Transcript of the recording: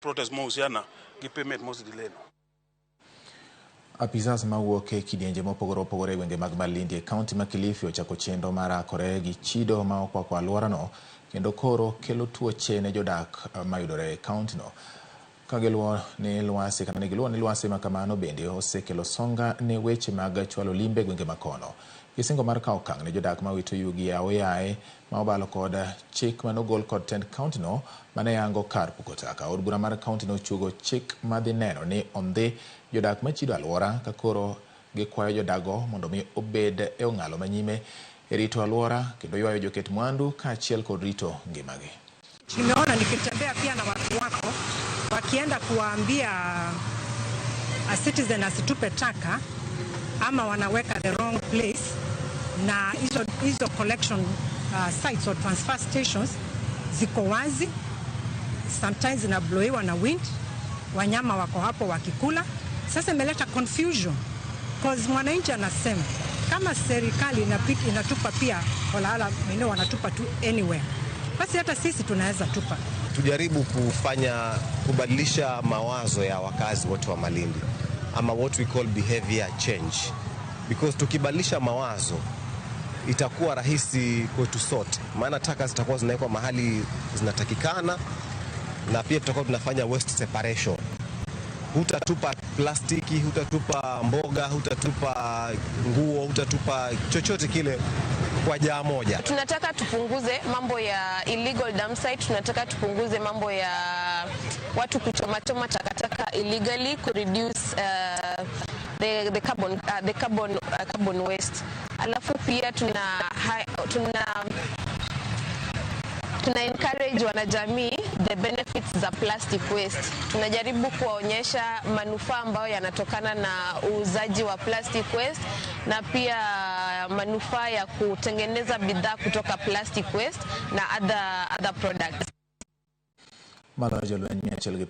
Protest mohusiana gi payment mosedelay no. Apisas mawuok e kidienje mopogore opogore e gwenge mag Malindi e kaunti ma Kilifi ochako chenro mar rakore gi chido ma okwako alworano kendo koro kelo tuoche ne jodak mayudore e kauntino. Ka giluwo ni lwasi kata ne giluwo ni lwasi ma kamano bende osekelo songa ne weche mag chwalo limbe e gwenge makono. Gisingo mar kawo okang' ne jodak mawito yugi e aoyaye ma obalo kod chik manogol kod tend kauntino mane yango kar puko taka. Od bura mar kauntino ochuogo chik madhi neno ni ondhi jodak machido alwora ka koro gikwayo jodago mondo mi obed e ong'alo manyime e rito alwora kendo ywayo joket mwandu kaachiel kod rito ngimagi. Nimeona nikitembea pia na watu wako wakienda kuwaambia a citizen asitupe taka ama wanaweka the wrong place, na hizo hizo collection sites or transfer stations ziko wazi, sometimes zinablowiwa na wind, wanyama wako hapo wakikula. Sasa imeleta confusion cause mwananchi anasema kama serikali inatupa pia holala, maeneo wanatupa tu anywhere, basi hata sisi tunaweza tupa. Tujaribu kufanya kubadilisha mawazo ya wakazi wote wa Malindi ama what we call behavior change, because tukibadilisha mawazo itakuwa rahisi kwetu sote, maana taka zitakuwa zinawekwa mahali zinatakikana, na pia tutakuwa tunafanya waste separation. Hutatupa plastiki, hutatupa mboga, hutatupa nguo, hutatupa chochote kile kwa jaa moja. Tunataka tupunguze mambo ya illegal dump site, tunataka tupunguze mambo ya watu kuchomachoma takataka illegally, ku reduce the carbon waste. Alafu pia tuna encourage wanajamii the benefits za plastic waste. Tunajaribu kuwaonyesha manufaa ambayo yanatokana na uuzaji wa plastic waste na pia manufaa ya kutengeneza bidhaa kutoka plastic waste na other products. Maloyo jolweny 120.